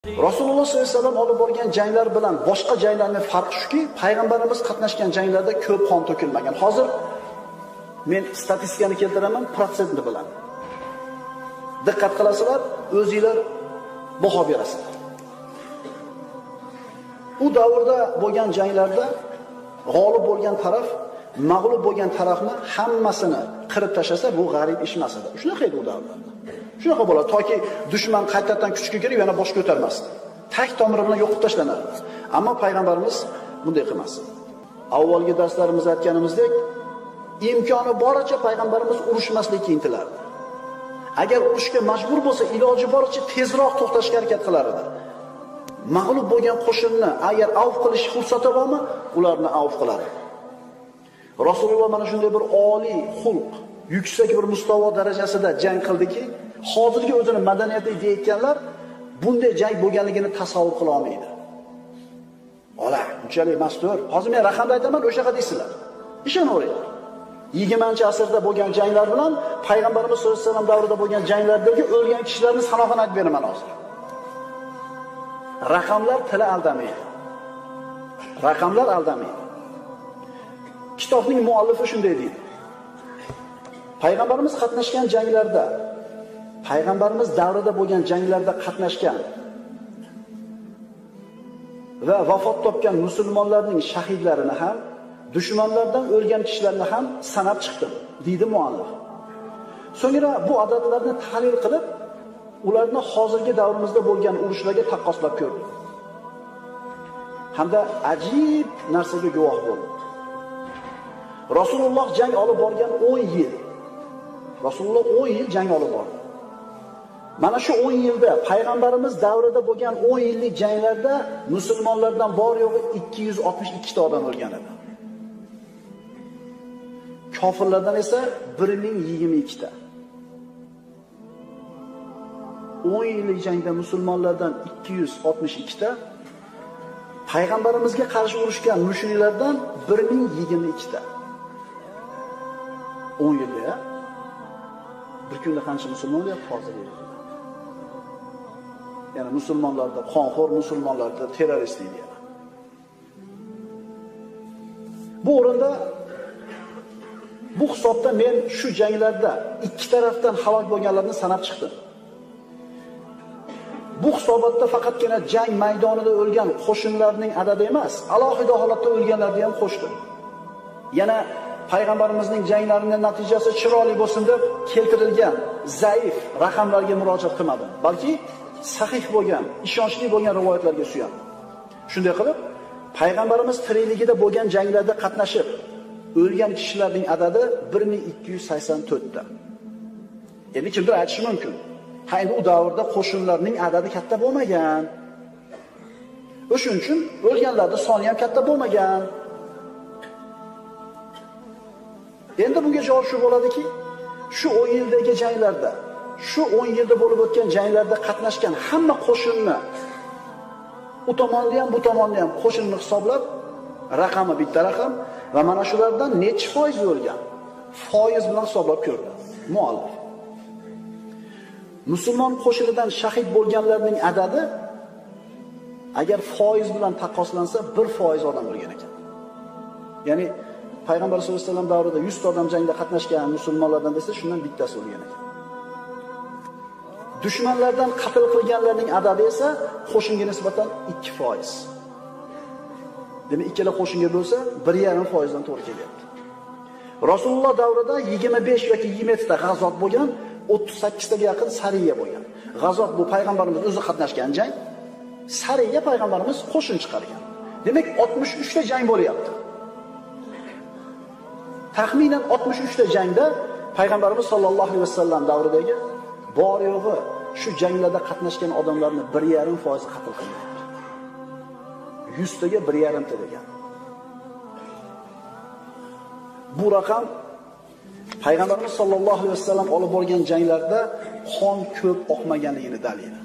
Rasululloh sollallohu alayhi vasallam olib borgan janglar bilan boshqa janglarning farqi shuki, payg'ambarimiz qatnashgan janglarda ko'p qon to'kilmagan. Hozir men statistikani keltiraman, protsentni bilan. Diqqat qilasizlar, o'zingizlar baho berasizlar. U davrda bo'lgan janglarda g'olib bo'lgan taraf mag'lub bo'lgan tarafni hammasini qirib tashlasa, bu g'arib ish emas edi. Shunaqa edi u davrlarda. Shunaqa bo'ladi, toki dushman qaytadan kuchga kirib yana bosh ko'tarmasdi. Tak tomiri bilan yo'qib tashlanardi. Ammo payg'ambarimiz bunday qilmasdi. Avvalgi darslarimizda aytganimizdek, imkoni boricha payg'ambarimiz urushmaslikka intilardi. Agar urushga majbur bo'lsa, iloji boricha tezroq to'xtashga harakat qilar edi. Mag'lub bo'lgan qo'shinni agar avf qilish fursati bormi, ularni avf qilar edi. Rasululloh mana shunday bir oliy xulq, yuksak bir mustavo darajasida jang qildiki, hozirgi o'zini madaniyatli deyotganlar bunday jang bo'lganligini tasavvur qila olmaydi. Ola, unchalik emasdir. Hozir men raqamni aytaman, o'shaqa deysizlar. Ishonaveringlar. 20-asrda bo'lgan janglar bilan payg'ambarimiz sollallohu alayhi vasallam davrida bo'lgan janglardagi o'lgan kishilarning sanog'ini aytib beraman hozir. Raqamlar tili aldamaydi. Raqamlar aldamaydi. Kitobning muallifi shunday deydi. Payg'ambarimiz qatnashgan janglarda, payg'ambarimiz davrida bo'lgan janglarda qatnashgan va vafot topgan musulmonlarning shahidlarini ham, dushmanlardan o'lgan kishilarni ham sanab chiqdim, deydi muallif. So'ngra bu odatlarni tahlil qilib, ularni hozirgi davrimizda bo'lgan urushlarga taqqoslab ko'rdim. Hamda ajib narsaga guvoh bo'ldim. Rasululloh jang olib borgan 10 yil. Rasululloh 10 yil jang olib bordi. Mana shu 10 yilda payg'ambarimiz davrida bo'lgan 10 yillik janglarda musulmonlardan bor yo'g'i 262 ta odam o'lgan edi. Kofirlardan esa 1022 ta. 10 yillik jangda musulmonlardan 262 ta, payg'ambarimizga qarshi urushgan mushriklardan 1022 ta. 10 yilda bir kunda qancha musulmon o'lyapti hozir? Ya'ni musulmonlarda qonxo'r, musulmonlarda terrorist deydi yana. Bu o'rinda bu hisobda men shu janglarda ikki tarafdan halok bo'lganlarni sanab chiqdim. Bu hisobotda faqatgina jang maydonida o'lgan qo'shinlarning adadi emas, alohida holatda o'lganlarni ham qo'shdim. Yana payg'ambarimizning janglarining natijasi chiroyli bo'lsin deb keltirilgan zaif raqamlarga murojaat qilmadim, balki sahih bo'lgan, ishonchli bo'lgan rivoyatlarga suyandim. Shunday qilib, payg'ambarimiz tirikligida bo'lgan janglarda qatnashib o'lgan kishilarning adadi 1284 ta. Endi kimdir aytishi mumkin. Ha, endi u davrda qo'shinlarning adadi katta bo'lmagan. O'shuning uchun o'lganlarning soni ham katta bo'lmagan. Endi bunga javob shu bo'ladiki, shu 10 yildagi janglarda, shu 10 yilda bo'lib o'tgan janglarda qatnashgan hamma qo'shinni u tomonni ham, bu tomonni ham qo'shinni hisoblab, raqami bitta raqam va mana shulardan necha foiz o'lgan? Foiz bilan hisoblab ko'rdi muallif. Musulmon qo'shinidan shahid bo'lganlarning adadi agar foiz bilan taqqoslansa 1% odam o'lgan ekan. Ya'ni payg'ambar sollallohu alayhi vasallam davrida 100 ta odam jangda qatnashgan musulmonlardan desa, shundan bittasi o'lgan ekan. Dushmanlardan qatl qilganlarning adadi esa qo'shinga nisbatan 2%. Demak, ikkala qo'shinga bo'lsa 1.5% dan to'g'ri kelyapti. Rasululloh davrida 25 yoki 27 ta g'azot bo'lgan, 38 taga yaqin sariya bo'lgan. G'azot bu payg'ambarimiz o'zi qatnashgan jang. Sariya payg'ambarimiz qo'shin chiqargan. Demak, 63 ta jang bo'lyapti. Taxminan 63 ta jangda payg'ambarimiz sollallohu alayhi vasallam davridagi bor yo'g'i shu janglarda qatnashgan odamlarni 1.5% qatl qilyapti. 100 taga 1.5 ta degan. Bu raqam payg'ambarimiz sollallohu alayhi vasallam olib borgan janglarda qon ko'p oqmaganligini dalili.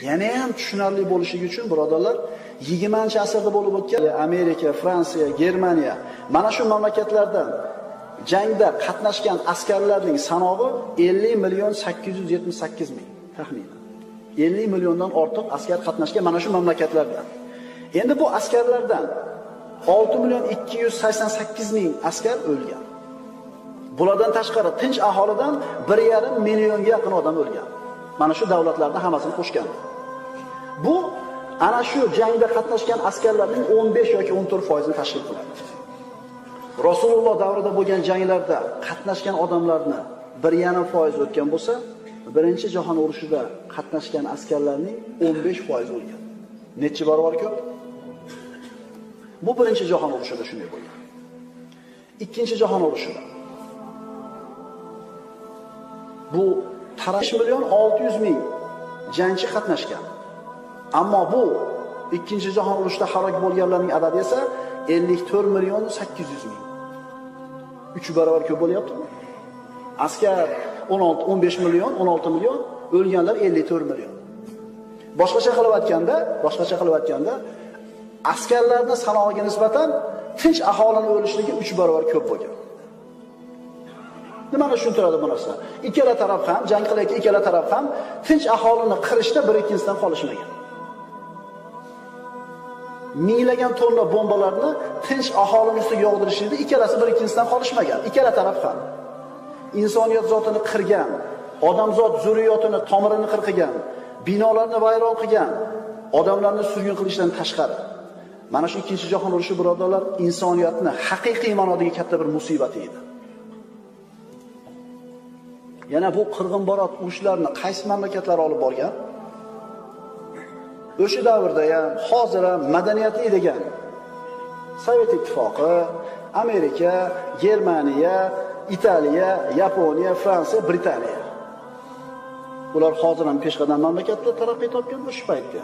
Yana ham tushunarli bo'lishi uchun birodarlar, 20-asrda bo'lib o'tgan Amerika, Fransiya, Germaniya mana shu mamlakatlardan jangda qatnashgan askarlarning sanog'i 50 million 878 ming taxminan. 50 milliondan ortiq askar qatnashgan mana shu mamlakatlardan. Endi bu askarlardan 6 million 288 ming askar o'lgan. Bulardan tashqari tinch aholidan 1,5 millionga yaqin odam o'lgan. Mana shu davlatlarning hammasini qo'shgan. Bu ana shu jangda qatnashgan askarlarning 15 yoki 14% tashkil qiladi. Rasululloh davrida bo'lgan janglarda qatnashgan odamlarni 1,5% o'tgan bo'lsa, Birinchi jahon urushida qatnashgan askarlarning 15% o'lgan. Necha barobar ko'p? Bu Birinchi jahon urushida shunday bo'lgan. Ikkinchi jahon urushida bu 5 million 600 ming jangchi qatnashgan. Ammo bu Ikkinchi jahon urushida halok bo'lganlarning adadi esa 54 million 800 ming. 3 barobar ko'p bo'lyaptimi? Askar 16, 15 million, 16 million, o'lganlar 54 million. Boshqacha qilib aytganda, askarlarning sanog'iga nisbatan tinch aholining o'lishligi 3 barobar ko'p bo'lgan. Nimani tushuntiradi bu narsa? Ikkala taraf ham, jang qilayotgan ikkala taraf ham tinch aholini qirishda bir-ikkinchisidan qolishmagan. Minglagan tonna bombalarni tinch aholining ustiga yog'dirishda ikkalasi bir-ikkinchisidan qolishmagan. Ikkala taraf ham insoniyat zotini qirgan, odamzod zurriyotini tomirini qirqigan, binolarni vayron qilgan, odamlarni surgun qilishdan tashqari. Mana shu Ikkinchi jahon urushi birodarlar insoniyatni haqiqiy ma'nodagi katta bir musibati edi. Yana bu qirg'inbarot urushlarni qaysi mamlakatlar olib borgan? O'sha davrda ham, hozir ham madaniyatli degan Sovet Ittifoqi, Amerika, Germaniya, Italiya, Yaponiya, Fransiya, Britaniya. Ular hozir ham peshqadam mamlakatda taraqqiy topgan o'sha paytda.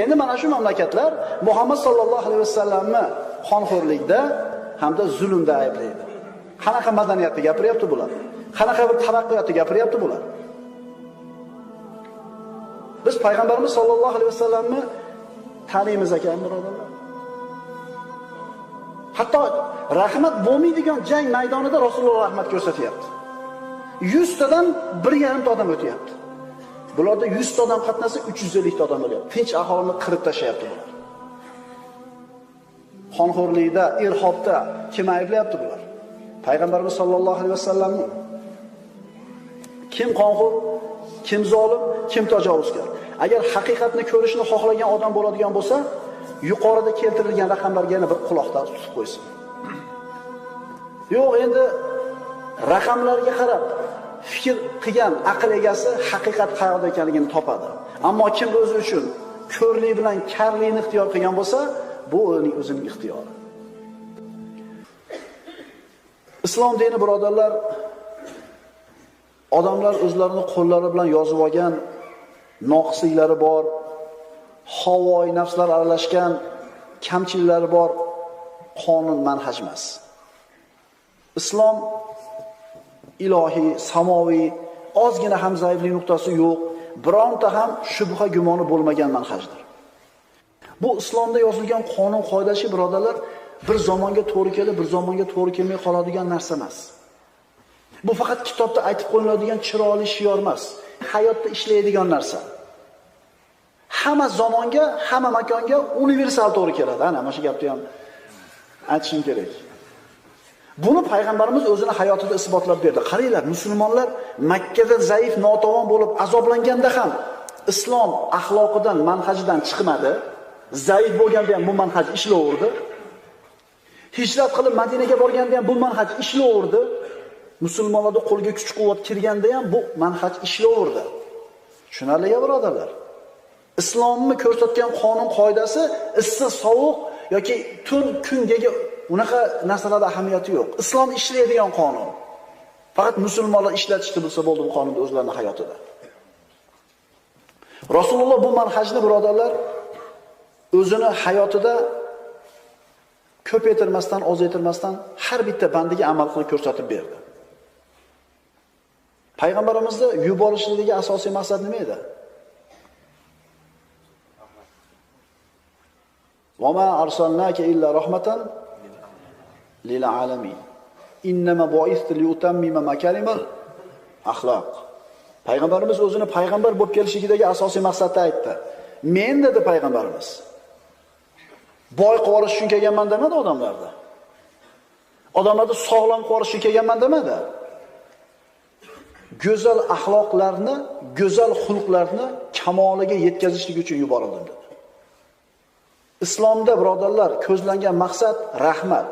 Endi mana shu mamlakatlar Muhammad sallallohu alayhi vasallamni qonxo'rlikda hamda zulmda ayblaydi. Qanaqa madaniyatni gapiryapti bular? Qanaqa bir taraqqiyotni gapiryapti bular? Biz payg'ambarimiz sollallohu alayhi vasallamni taniymiz ekan, birodarlar. Hatto rahmat bo'lmaydigan jang maydonida Rasululloh rahmat ko'rsatyapti. 100 tadan 1,5 ta odam o'tyapti. Bularda 100 ta odam qatnasa 350 ta odam o'lyapti. Tinch aholini qirib tashlayapti bular. Qonxo'rlikda, irhobda kim ayblayapti bular? Payg'ambarimiz sollallohu alayhi vasallamni. Kim qonxo'r, kim zolim, kim tajovuzkor? Agar haqiqatni ko'rishni xohlagan odam bo'ladigan bo'lsa, yuqorida keltirilgan raqamlarga yana bir quloqdan tutib qo'ysin. Yo'q, endi raqamlarga qarab fikr qilgan aql egasi haqiqat qayerda ekanligini topadi. Ammo kim o'zi uchun ko'rlik bilan karlikni ixtiyor qilgan bo'lsa, bu uning o'zining ixtiyori. Islom dini birodarlar, odamlar o'zlarini qo'llari bilan yozib olgan noqisliklari bor, havoi nafslar aralashgan kamchiliklari bor qonun manhaj emas. Islom ilohiy, samoviy, ozgina ham zaiflik nuqtasi yo'q, bironta ham shubha gumoni bo'lmagan manhajdir. Bu islomda yozilgan qonun qoidasi birodarlar bir zamonga to'g'ri kelib, bir zamonga to'g'ri kelmay qoladigan narsa emas. Bu faqat kitobda aytib qo'yiladigan chiroyli shior emas, hayotda ishlaydigan narsa. Hamma zamonga, hamma makonga universal to'g'ri keladi. Ana mana shu gapni ham aytishim kerak. Buni payg'ambarimiz o'zini hayotida isbotlab berdi. Qaranglar, musulmonlar Makkada zaif, notavon bo'lib azoblanganda ham islom axloqidan, manhajidan chiqmadi. Zaif bo'lganda ham bu manhaj ishlaverdi. Hijrat qilib Madinaga borganda ham bu manhaj ishlaverdi. Musulmonlarda qo'lga kuch-quvvat kirganda ham bu manhaj ishlaverdi. Tushunarli-ya birodarlar? Islomni ko'rsatgan qonun qoidasi issiq, sovuq yoki tun kundagi unaqa narsalarda ahamiyati yo'q. Islom ishlaydigan qonun. Faqat musulmonlar ishlatishni bilsa bo'ldi bu qonunni o'zlarining hayotida. Rasululloh bu manhajni birodarlar o'zini hayotida ko'paytirmasdan, ozaytirmasdan har bitta bandiga amal qilib ko'rsatib berdi. Payg'ambarimizni yuborishidagi asosiy maqsad nima edi? Va ma arsalnaka illa rahmatan lil alamin. Innama bu'ithtu liutammima makarimal axloq. Payg'ambarimiz o'zini payg'ambar bo'lib kelishligidagi asosiy maqsadni aytdi. Men dedi payg'ambarimiz, boy qilib olish uchun kelganman demadi odamlarni. Odamlarni sog'lom qilib olish uchun kelganman demadi. Go'zal axloqlarni, go'zal xulqlarni kamoliga yetkazishlik uchun yuborildim dedi. Islomda birodarlar ko'zlangan maqsad rahmat.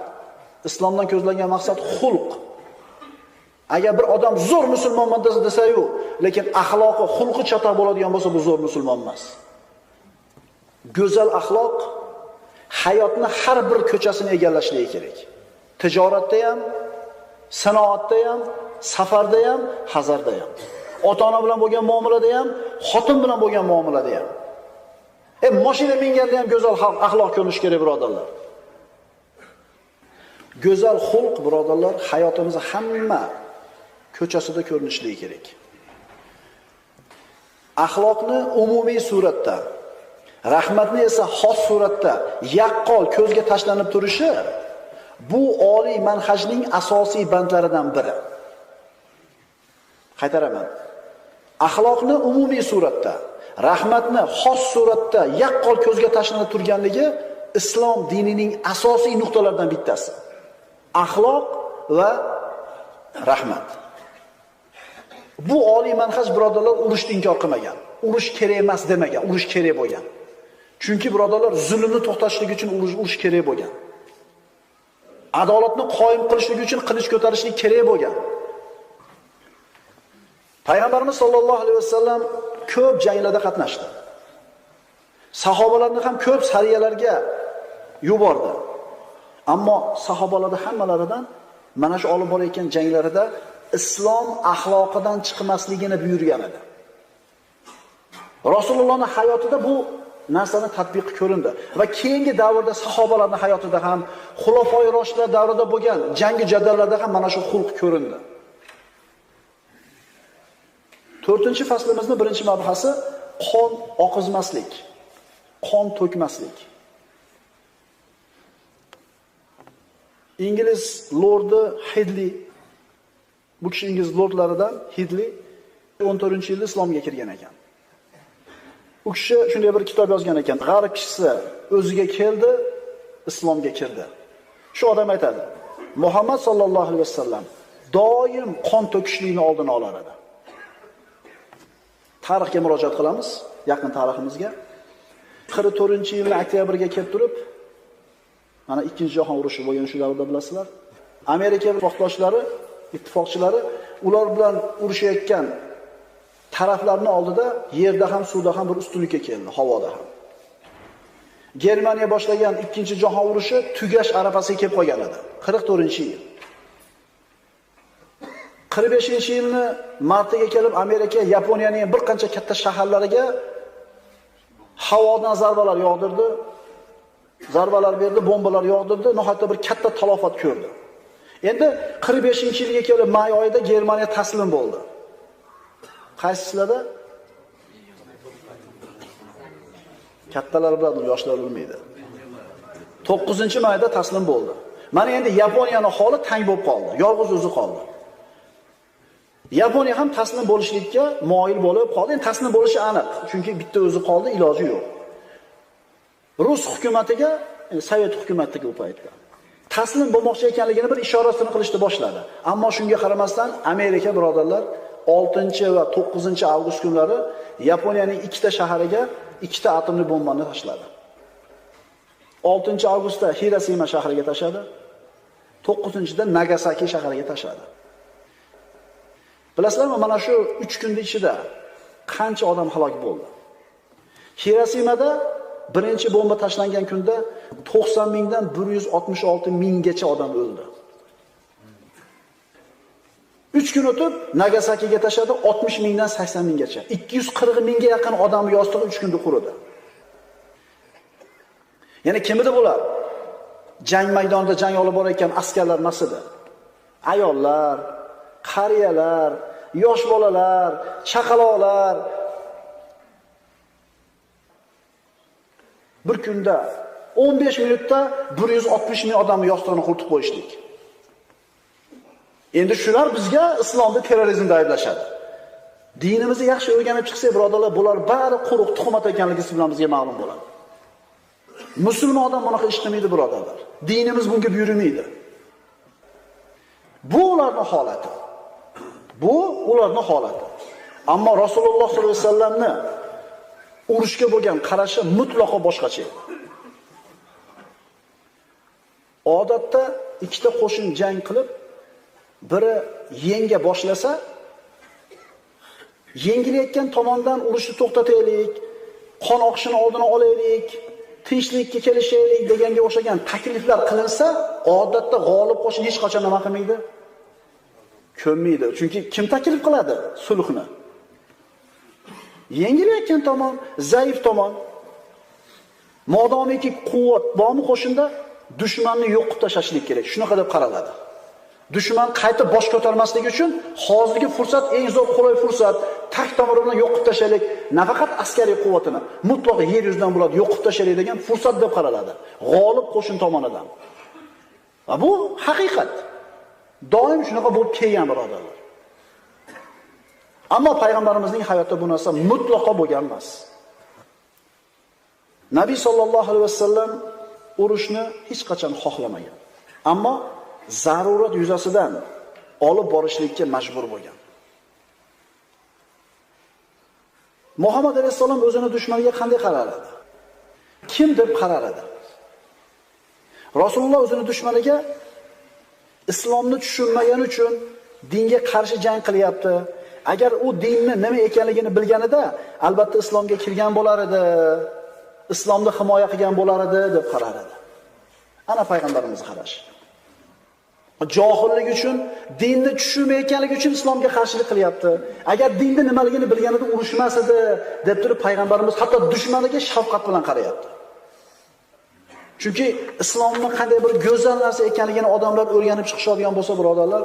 Islomdan ko'zlangan maqsad xulq. Agar bir odam zo'r musulmonman desa-yu, lekin axloqi, xulqi chatoq bo'ladigan bo'lsa, bu zo'r musulmon emas. Go'zal axloq hayotni har bir ko'chasini egallashligi kerak. Tijoratda ham, sanoatda ham, safarda ham, hazarda ham. Ota-ona bilan bo'lgan muomalada ham, xotin bilan bo'lgan muomalada ham. Mashina minganda ham go'zal axloq ko'rinishi kerak birodarlar. Go'zal xulq birodarlar hayotimizni hamma ko'chasida ko'rinishligi kerak. Axloqni umumiy suratda, rahmatni esa xos suratda yaqqol ko'zga tashlanib turishi bu oliy manhajning asosiy bandlaridan biri. Qaytaraman. Axloqni umumiy suratda, rahmatni xos suratda yaqqol ko'zga tashlanib turganligi islom dinining asosiy nuqtalaridan bittasi. Axloq va rahmat. Bu oliy manhaj birodarlar urushni inkor qilmagan. Urush kerak emas demagan, urush kerak bo'lgan. Chunki birodarlar zulmni to'xtatishlik uchun urush kerak bo'lgan. Adolatni qoyim qilishlik uchun qilich ko'tarishlik kerak bo'lgan. Payg'ambarimiz sollallohu alayhi vasallam ko'p janglarda qatnashdi. Sahobalarni ham ko'p sariyalarga yubordi. Ammo sahobalarning hammalaridan mana shu olib borayotgan janglarida islom axloqidan chiqmasligini buyurgan edi. Rasulullohning hayotida bu narsani tatbiqi ko'rindi va keyingi davrda sahobalarning hayotida ham, xulofoi roshidlar davrida bo'lgan jangi jadallarda ham mana shu xulq ko'rindi. 4-faslimizning 1-mabhasi qon oqizmaslik, qon to'kmaslik. Ingliz lordi Hidley, bu kishi ingliz lordlaridan Hidley 14-yilda islomga kirgan ekan. U kishi shunday bir kitob yozgan ekan. G'arb kishisi o'ziga keldi, islomga kirdi. Shu odam aytadi: Muhammad sallallohu alayhi vasallam doim qon to'kishlikni oldini olar edi. Tarixga murojaat qilamiz, yaqin tariximizga. 44-yilning oktyabrga kelib turib, mana 2-jahon urushi bo'lgan shu davrda bilasizlar. Amerika ittifoqdoshlari, ittifoqchilari ular bilan urushayotgan taraflarning oldida yerda ham, suvda ham bir ustunlikka keldi, havoda ham. Germaniya boshlagan 2-jahon urushi tugash arafasiga kelib qolgan edi. 44-yil. 45-yilni martiga kelib Amerika Yaponiyaning bir qancha katta shaharlariga havodan zarbalar yog'dirdi. Zarbalar berdi, bombalar yog'dirdi, nihoyatda bir katta talofat ko'rdi. Endi 45-yilga kelib may oyida Germaniya taslim bo'ldi. Qaysisizlarda? Kattalar biladi, yoshlar bilmaydi. 9-mayda taslim bo'ldi. Mana endi Yaponiyaning holi tang bo'lib qoldi, yolg'iz o'zi qoldi. Yaponiya ham taslim bo'lishlikka moyil bo'lib qoldi. Endi taslim bo'lishi aniq, chunki bitta o'zi qoldi, iloji yo'q. Rus hukumatiga, Sovet hukumatiga u paytda taslim bo'lmoqchi ekanligini bir ishorasini qilishni boshladi. Ammo shunga qaramasdan Amerika birodarlar 6 va 9 avgust kunlari Yaponiyaning ikkita shahariga ikkita atomli bombani tashladi. 6 avgustda Hirosima shahriga tashladi, 9-da Nagasaki shahriga tashladi. Bilasizlarmi, mana shu 3 kunning ichida qancha odam halok bo'ldi? Hirosimada birinchi bomba tashlangan kunda 90 mingdan 166 minggacha odam o'ldi. 3 kun o'tib Nagasakiga tashladi 60 mingdan 80 minggacha. 240 mingga yaqin odam yostig'i 3 kunda quridi. Yana kim edi bular? Jang maydonida jang olib borayotgan askarlar emas edi. Ayollar, qariyalar, yosh bolalar, chaqaloqlar. Bir kunda 15 minutda 160 ming odamni yostig'ini quritib qo'yishdik. Endi shular bizga islomda terrorizmda ayblashadi. Dinimizni yaxshi o'rganib chiqsak, birodarlar, bular bari quruq tuhmat ekanligi siz bilan bizga ma'lum bo'ladi. Musulmon odam bunaqa ish qilmaydi, birodarlar. Dinimiz bunga buyurmaydi. Bu ularning holati. Bu ularning holati. Ammo Rasululloh sollallohu alayhi vasallamni urushga bo'lgan qarashi mutlaqo boshqacha edi. Odatda ikkita qo'shin jang qilib, biri yenga boshlasa, yengilayotgan tomondan urushni to'xtataylik, qon oqishini oldini olaylik, tinchlikka kelishaylik deganga o'xshagan takliflar qilinsa, odatda g'olib qo'shin hech qachon nima qilmaydi? Ko'nmaydi. Chunki kim taklif qiladi sulhni? Yengilayotgan tomon, zaif tomon. Modomiki quvvat bormi qo'shinda, dushmanni yo'q qilib tashlashlik kerak. Shunaqa deb qaraladi. Dushman qaytib bosh ko'tarmasligi uchun hozirgi fursat eng zo'r qulay fursat. Tak tomiri bilan yo'q qilib tashlaylik, nafaqat askariy quvvatini, mutlaq yer yuzidan bo'ladi, yo'q qilib tashlaylik degan fursat deb qaraladi. G'olib qo'shin tomonidan. Va bu haqiqat. Doim shunaqa bo'lib kelgan, birodarlar. Ammo payg'ambarimizning hayotida bu narsa mutlaqo bo'lgan emas. Nabiy sollallohu alayhi vasallam urushni hech qachon xohlamagan. Ammo zarurat yuzasidan olib borishlikka majbur bo'lgan. Muhammad alayhissalom o'zini dushmaniga qanday qarar edi? Kim deb qarar edi? Rasululloh o'zini dushmaniga islomni tushunmagani uchun dinga qarshi jang qilyapti. Agar u dinni nima ekanligini bilganida, albatta islomga kirgan bo'lar edi, islomni himoya qilgan bo'lar edi deb qarar edi. Ana payg'ambarimiz qarashi. Johillik uchun, dinni tushunmayotganligi uchun islomga qarshilik qilyapti. Agar dinni nimaligini bilganida urushmas edi deb turib payg'ambarimiz hatto dushmaniga shafqat bilan qarayapti. Chunki islomni qanday bir go'zal narsa ekanligini odamlar o'rganib chiqishadigan bo'lsa, birodarlar,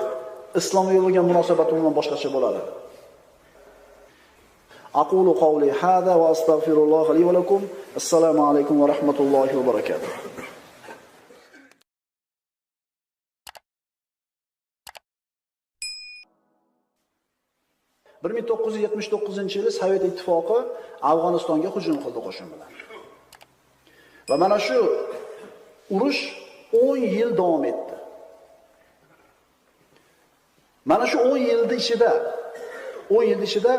islomga bo'lgan munosabat umuman boshqacha bo'ladi. Aqulu qawli hada va astagfirulloh li va lakum. Assalomu alaykum va rahmatullohi va barakatuh. 1979-yili Sovet Ittifoqi Afg'onistonga hujum qildi qo'shin bilan. Va mana shu urush 10 yil davom etdi. Mana shu 10 yilning ichida 10 yil ichida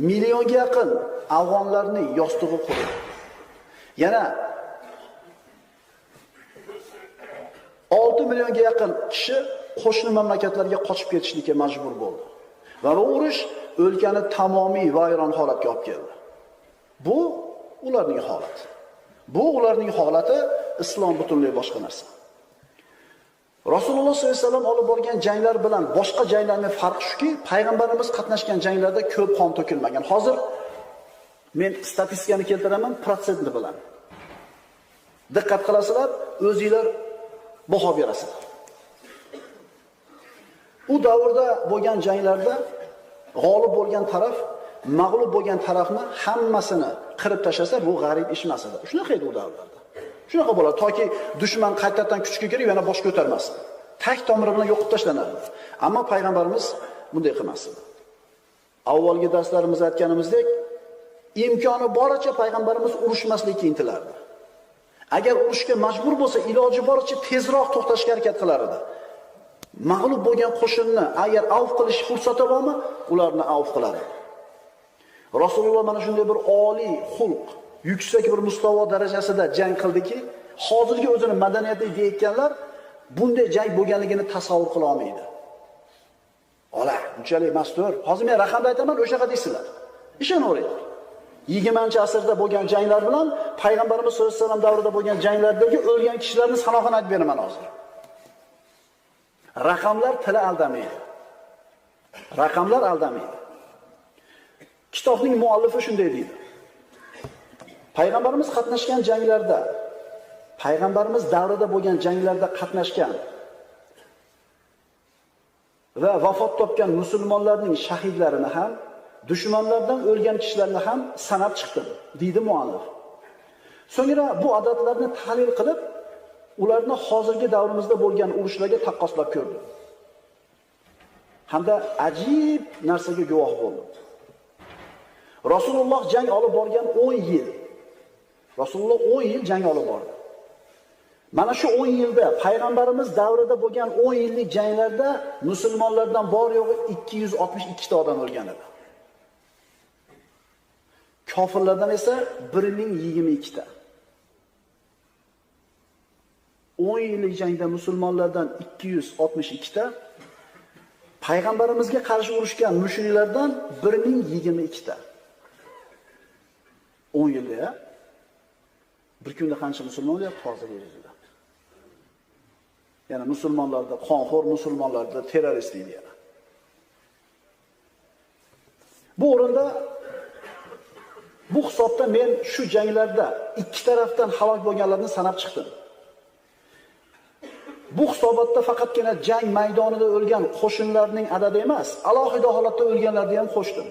millionga yaqin afg'onlarning yostig'i quridi. Yana 6 millionga yaqin kishi qo'shni mamlakatlarga qochib ketishlikka majbur bo'ldi. Va bu urush o'lkani tamomiy vayron holatga olib keldi. Bu ularning holati. Bu ularning holati, islom butunlay boshqa narsa. Rasululloh sollallohu alayhi vasallam olib borgan janglar bilan boshqa janglarning farqi shuki, payg'ambarimiz qatnashgan janglarda ko'p qon to'kilmagan. Hozir men statistikani keltiraman, protsentni bilan. Diqqat qilasizlar, o'zingizlar baho berasizlar. U davrda bo'lgan janglarda g'olib bo'lgan taraf mag'lub bo'lgan tarafni hammasini qirib tashlasa, bu g'arib ish emas edi. Shunaqa edi u davrlarda. Shunaqa bo'ladi, toki dushman qaytadan kuchga kirib yana bosh ko'tarmasin. Tak tomiri bilan yo'qib tashlanardi. Ammo payg'ambarimiz bunday qilmas edi. Avvalgi darslarimizda aytganimizdek, imkoni boricha payg'ambarimiz urushmaslikka intilardi. Agar urushga majbur bo'lsa, iloji boricha tezroq to'xtashga harakat qilar edi. Mag'lub bo'lgan qo'shinni agar avf qilish fursati bormi, ularni avf qilar edi. Rasululloh mana shunday bir oliy xulq, yuksak bir mustavo darajasida jang qildiki, hozirgi o'zini madaniyatli deyotganlar bunday jang bo'lganligini tasavvur qila olmaydi. Ola, unchalik emasdir. Hozir men raqamni aytaman, o'shaqa deysizlar. Ishonaveringlar. 20-asrda bo'lgan janglar bilan payg'ambarimiz sollallohu alayhi vasallam davrida bo'lgan janglardagi o'lgan kishilarning sanog'ini aytib beraman hozir. Raqamlar tili aldamaydi. Raqamlar aldamaydi. Kitobning muallifi shunday deydi. Payg'ambarimiz qatnashgan janglarda, payg'ambarimiz davrida bo'lgan janglarda qatnashgan va vafot topgan musulmonlarning shahidlarini ham, dushmanlardan o'lgan kishilarni ham sanab chiqdim, deydi muallif. So'ngra bu odatlarni tahlil qilib, ularni hozirgi davrimizda bo'lgan urushlarga taqqoslab ko'rdim. Hamda ajib narsaga guvoh bo'ldim. Rasululloh jang olib borgan 10 yil. Rasululloh 10 yil jang olib bordi. Mana shu 10 yilda payg'ambarimiz davrida bo'lgan 10 yillik janglarda musulmonlardan bor yo'g'i 262 ta odam o'lgan edi. Kofirlardan esa 1022 ta. 10 yillik jangda musulmonlardan 262 ta, payg'ambarimizga qarshi urushgan mushriklardan 1022 ta. 10 yilda ya. Bir kunda qancha musulmon o'lyapti hozir yer yuzida? Yana musulmonlarda qonxo'r, musulmonlarda terrorist deydi yana. Bu o'rinda bu hisobda men shu janglarda ikki tarafdan halok bo'lganlarni sanab chiqdim. Bu hisobotda faqatgina jang maydonida o'lgan qo'shinlarning adadi emas, alohida holatda o'lganlarni ham qo'shdim.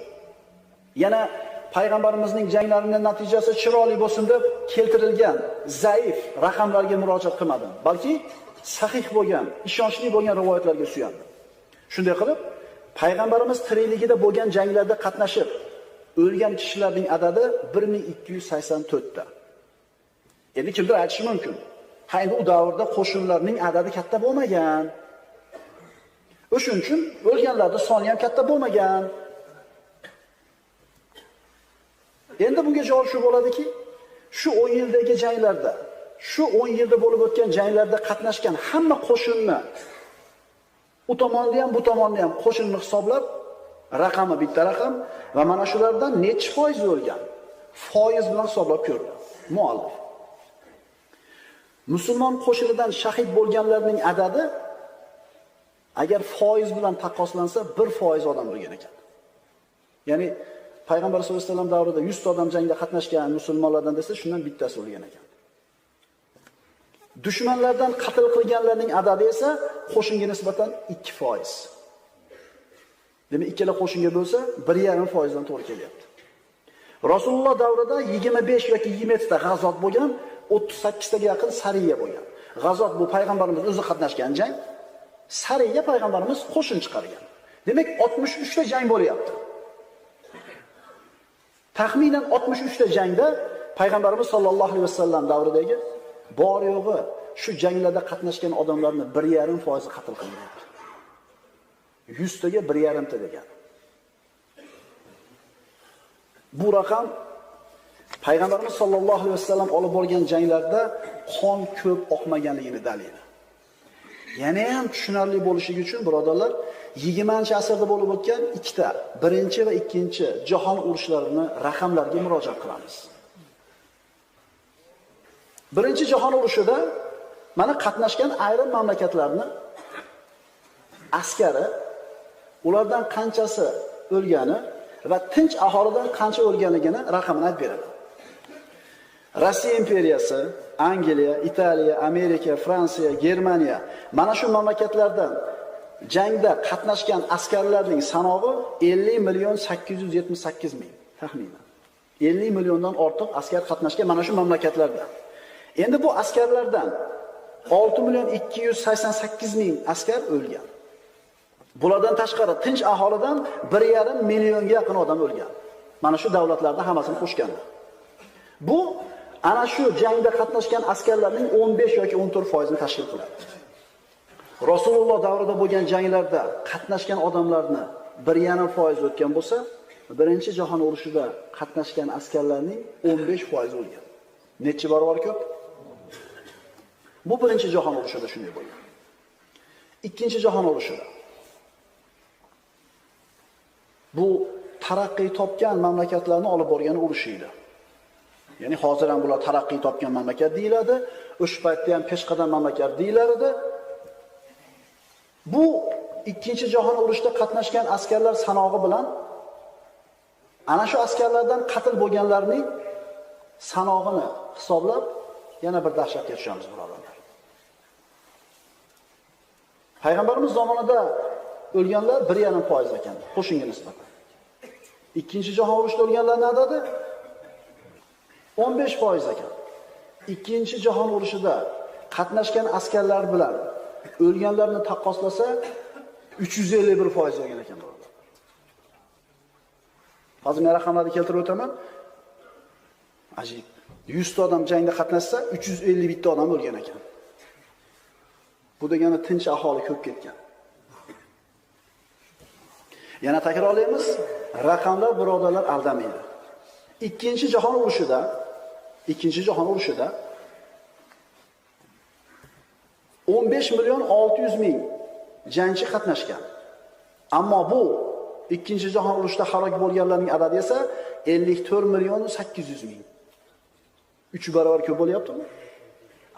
Yana payg'ambarimizning janglarining natijasi chiroyli bo'lsin deb keltirilgan zaif raqamlarga murojaat qilmadim, balki sahih bo'lgan, ishonchli bo'lgan rivoyatlarga suyandim. Shunday qilib, payg'ambarimiz tirikligida bo'lgan janglarda qatnashib o'lgan kishilarning adadi 1284 ta. Endi kimdir aytishi mumkin. Ha, endi u davrda qo'shinlarning adadi katta bo'lmagan. O'shuning uchun o'lganlarning soni ham katta bo'lmagan. Endi bunga javob shu bo'ladiki, shu 10 yildagi janglarda, shu 10 yilda bo'lib o'tgan janglarda qatnashgan hamma qo'shinni u tomonni ham, bu tomonni ham qo'shinni hisoblab, raqami bitta raqam va mana shulardan necha foiz o'lgan? Foiz bilan hisoblab ko'rdi muallif. Musulmon qo'shinidan shahid bo'lganlarning adadi agar foiz bilan taqqoslansa 1% odam o'lgan ekan. Ya'ni Payg'ambar sollallohu alayhi vasallam davrida 100 ta odam jangda qatnashgan musulmonlardan desa, shundan bittasi o'lgan ekan. Dushmanlardan qatl qilganlarning adadi esa qo'shinga nisbatan 2%. Demak, ikkala qo'shinga bo'lsa 1.5% dan to'g'ri kelyapti. Rasululloh davrida 25 yoki 27 ta g'azot bo'lgan, 38 taga yaqin sariya bo'lgan. G'azot bu payg'ambarimiz o'zi qatnashgan jang. Sariya payg'ambarimiz qo'shin chiqargan. Demak, 63 ta jang bo'lyapti. Taxminan 63 ta jangda payg'ambarimiz sollallohu alayhi vasallam davridagi bor yo'g'i shu janglarda qatnashgan odamlarning 1.5% qatl qilingan. 100 taga 1.5 ta degan. Bu raqam payg'ambarimiz sollallohu alayhi vasallam olib borgan janglarda qon ko'p oqmaganligini dalili. Yana ham tushunarli bo'lishi uchun birodarlar, 20-asrda bo'lib o'tgan ikkita, birinchi va ikkinchi jahon urushlarini raqamlarga murojaat qilamiz. Birinchi jahon urushida mana qatnashgan ayrim mamlakatlarni askari, ulardan qanchasi o'lgani va tinch aholidan qancha o'lganligini raqamini aytib beradi. Rossiya imperiyasi, Angliya, Italiya, Amerika, Fransiya, Germaniya mana shu mamlakatlardan jangda qatnashgan askarlarning sanog'i 50 million 878 ming taxminan. 50 milliondan ortiq askar qatnashgan mana shu mamlakatlarda. Endi bu askarlardan 6 million 288 ming askar o'lgan. Bulardan tashqari tinch aholidan 1.5 millionga yaqin odam o'lgan. Mana shu davlatlarning hammasini qo'shganda. Bu ana shu jangda qatnashgan askarlarning 15 yoki 14% ni tashkil qiladi. Rasululloh davrida bo'lgan janglarda qatnashgan odamlarni 1.5% o'tgan bo'lsa, Birinchi jahon urushida qatnashgan askarlarning 15% o'lgan. Necha barobar ko'p? Bu Birinchi jahon urushida shunday bo'lgan. Ikkinchi jahon urushida bu taraqqiy topgan mamlakatlarni olib borgan urush edi. Ya'ni hozir ham bular taraqqiy topgan mamlakat deyiladi, o'sha paytda ham peshqadam mamlakat deyilar edi. Bu ikkinchi jahon urushida qatnashgan askarlar sanog'i bilan ana shu askarlardan qatl bo'lganlarning sanog'ini hisoblab yana bir dahshatga tushamiz birodarlar. Payg'ambarimiz zamonida o'lganlar 1.5% ekan qo'shinga nisbatan. Ikkinchi jahon urushida o'lganlarning adadi 15% ekan. Ikkinchi jahon urushida qatnashgan askarlar bilan o'lganlarni taqqoslasa 351% bo'lgan ekan birodarlar. Hozir men raqamlarni keltirib o'taman. Ajib. 100 ta odam jangda qatnashsa, 351 ta odam o'lgan ekan. Bu degani tinch aholi ko'p ketgan. Yana takrorlaymiz, raqamlar birodarlar aldamaydi. Ikkinchi jahon urushida 15 million 600 ming jangchi qatnashgan. Ammo bu Ikkinchi jahon urushida halok bo'lganlarning adadi esa 54 million 800 ming. 3 barobar ko'p bo'lyaptimi?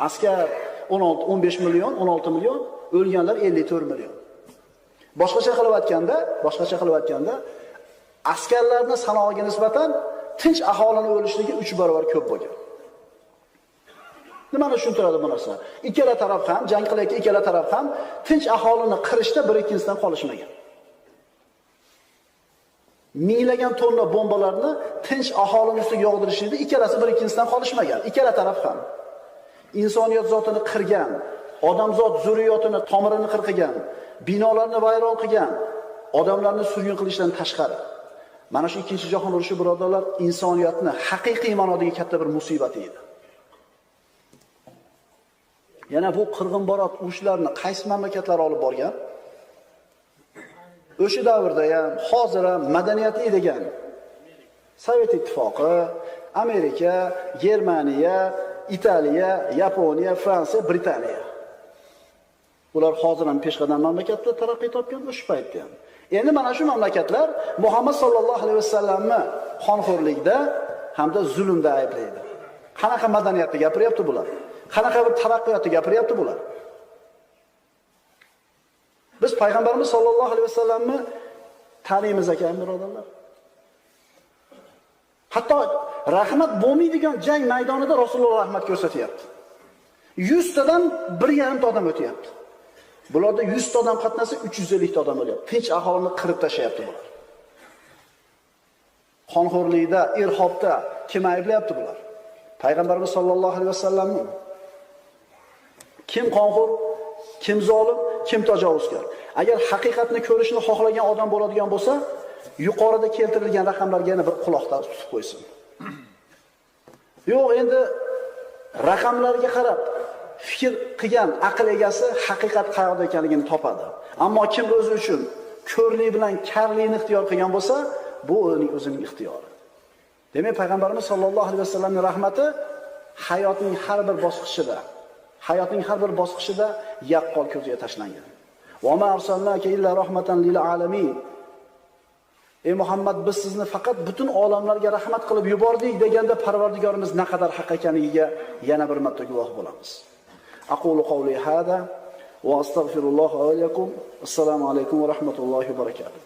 Askar 16 15 million, 16 million, o'lganlar 54 million. Boshqacha qilib aytganda, askarlarning sanog'iga nisbatan tinch aholining o'lishligi 3 barobar ko'p bo'lgan. Nimani tushuntiradi bu narsa? Ikkala taraf ham, jang qilayotgan ikkala taraf ham tinch aholini qirishda bir-ikkinchisidan qolishmagan. Minglagan tonna bombalarni tinch aholining ustiga yog'dirishda ikkalasi bir-ikkinchisidan qolishmagan. Ikkala taraf ham insoniyat zotini qirgan, odamzot zurriyotini tomirini qirqigan, binolarni vayron qilgan, odamlarni surgun qilishdan tashqari. Mana shu ikkinchi jahon urushi birodarlar insoniyatni haqiqiy ma'nodagi katta bir musibati edi. Yana bu qirg'inbarot urushlarni qaysi mamlakatlar olib borgan? O'sha davrda ham, hozir ham madaniyatli degan Sovet Ittifoqi, Amerika, Germaniya, Italiya, Yaponiya, Fransiya, Britaniya. Ular hozir ham peshqadam mamlakatlar taraqqiy topgan o'sha paytda ham. Endi mana shu mamlakatlar Muhammad sallallohu alayhi vasallamni qonxo'rlikda hamda zulmda ayblaydi. Qanaqa madaniyatni gapiryapti bular? Qanaqa bir taraqqiyotni gapiryapti bular? Biz payg'ambarimiz sollallohu alayhi vasallamni taniymiz ekan, birodarlar. Hatto rahmat bo'lmaydigan jang maydonida Rasululloh rahmat ko'rsatyapti. 100 tadan 1,5 ta odam o'tyapti. Bularda 100 ta odam qatnasa 350 ta odam o'lyapti. Tinch aholini qirib tashlayapti bular. Qonxo'rlikda, irhobda kim ayblayapti bular? Payg'ambarimiz sollallohu alayhi vasallamni. Kim qonxo'r, kim zolim, kim tajovuzkor? Agar haqiqatni ko'rishni xohlagan odam bo'ladigan bo'lsa, yuqorida keltirilgan raqamlarga yana bir quloqda tutib qo'ysin. Yo'q, endi raqamlarga qarab fikr qilgan aql egasi haqiqat qayerda ekanligini topadi. Ammo kim o'zi uchun ko'rlik bilan karlikni ixtiyor qilgan bo'lsa, bu uning o'zining ixtiyori. Demak, payg'ambarimiz sollallohu alayhi vasallamning rahmati hayotning har bir bosqichida yaqqol ko'zga tashlangan. Va ma arsalnaka illa rahmatan lil alamin. Ey Muhammad, biz sizni faqat butun olamlarga rahmat qilib yubordik deganda Parvardigorimiz naqadar haq ekanligiga yana bir marta guvoh bo'lamiz. Aqulu qawli hada va astagfirulloha va lakum. Assalomu alaykum va rahmatullohi va barakatuh.